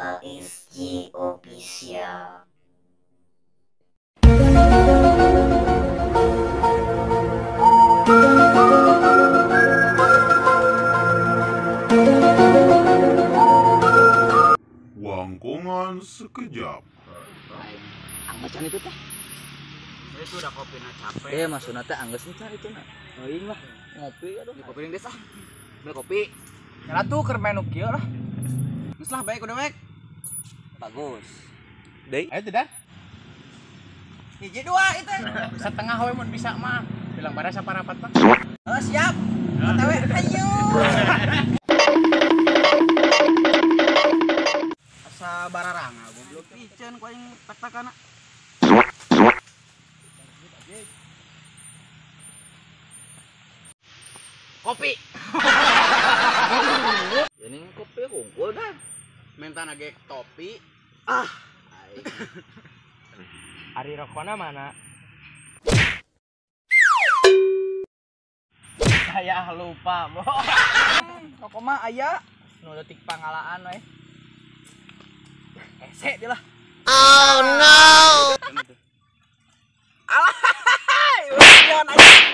ASG Official. Wangkongan sekejap. Anggesan itu teh. Itu udah kopi na capek. Eh maksudna teh anggeus encan itu na. Euing lah ngopi aduh. Di kopi deui ah. Beli kopi. Nyala tuh keur main nu kieu lah. Geus lah baik udah baik. Bagus. Deui. Ayo tidak. Hiji dua itu. Setengah we mun bisa mah. Bilang pada saparapat mah. Oh siap. OTW ayo. Asa bararanga goblok piceun ku aing tak-takana. Kopi. Ini kopi hungkul dah. Minta nage topi. Ah. Ari rokona mana? Saya lupa, Bo. Rokok mah aya nu leutik pangalaan we. Hese dia lah. Oh no. Alah, ujian aja.